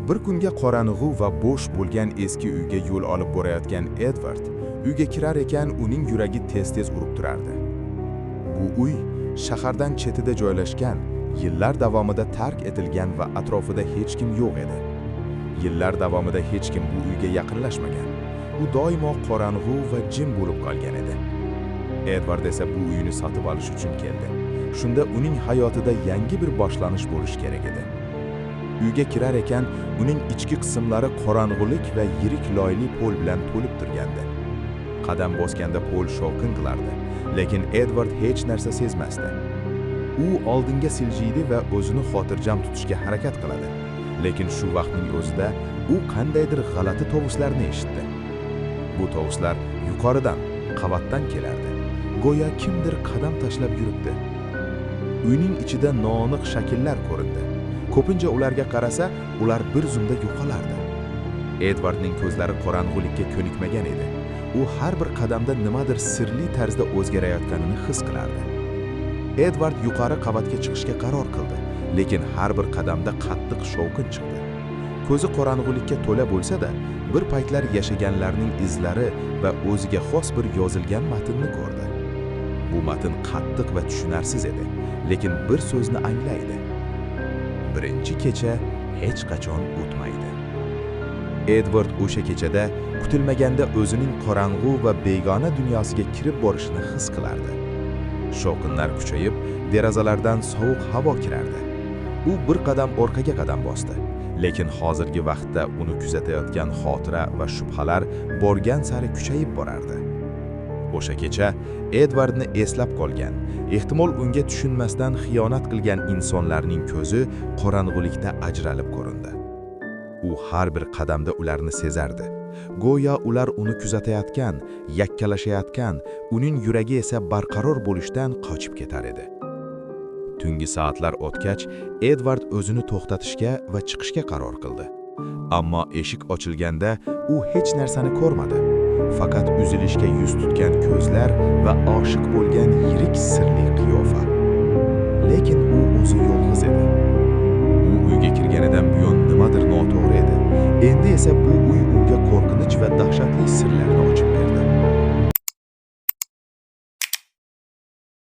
Bir kunga qorong'u va bo'sh bo'lgan eski uyga yo'l olib borayotgan Edvard uyga kirar ekan, uning yuragi tez-tez urib turardi. Bu uy shahardan chetida joylashgan, yillar davomida tark etilgan va atrofida hech kim yo'q edi. Yillar davomida hech kim bu uyga yaqinlashmagan. U doimo qorong'u va jim bo'lib qolgan edi. Edvard esa bu uyni sotib olish uchun keldi. Shunda uning hayotida yangi bir boshlanish bo'lishi kerak edi. Uyga kirar ekan, uning ichki qismlari qorong'ulik va yirik loyli pol bilan to'lib turgandi. Qadam bosganda pol shovqin qilardi, lekin Edvard hech narsa sezmasdi. U oldinga siljiydi va o'zini xotirjam tutishga harakat qiladi. Lekin shu vaqtning o'zida u qandaydir g'alati tovushlarni eshitdi. Bu tovushlar yuqoridan, qavatdan kelardi. Go'yo kimdir qadam tashlab yuribdi. Uyning ichida noaniq shakllar ko'rindi. Ko'pincha ularga qarasa, ular bir zumda yo'qolardi. Edvardning ko'zlari qorong'ulikka ko'nikmagan edi. U har bir qadamda nimadir sirli tarzda o'zgarayotganini his qilardi. Edvard yuqori qavatga chiqishga qaror qildi, lekin har bir qadamda qattiq shovqin chiqdi. Ko'zi qorong'ulikka to'la bo'lsa-da, bir paytlar yashaganlarning izlari va o'ziga xos bir yozilgan matnni ko'rdi. Bu matn qattiq va tushunarsiz edi, lekin bir so'zni anglaydi. Birinchi kecha hech qachon o'tmaydi. Edvard o'sha kechada kutilmaganda o'zining qorong'u va begona dunyosiga kirib borishini his qilardi. Shovqinlar kuchayib, derazalardan sovuq havo kirardi. U bir qadam orqaga qadam bosdi, lekin hozirgi vaqtda uni kuzatayotgan xotira va shubhalar borgan sari kuchayib borardi. O'sha kecha Edvardni eslab qolgan, ehtimol unga tushunmasdan xiyonat qilgan insonlarning ko'zi qorong'ulikda ajralib ko'rindi. U har bir qadamda ularni sezardi. Go'yo ular uni kuzatayotgan, yakkalashayotgan, uning yuragi esa barqaror bo'lishdan qochib ketar edi. Tungi soatlar o'tgach, Edvard o'zini to'xtatishga va chiqishga qaror qildi. Ammo eshik ochilganda u hech narsani ko'rmadi. Faqat uzilishga yuz tutgan ko'zlar va oshiq bo'lgan yirik sirli qiyofa. Lekin u o'zi yolg'iz edi. U uyga kirganidan buyon nimadir noto'g'ri edi. Endi esa bu uy unga qo'rqinch va dahshatli sirlarni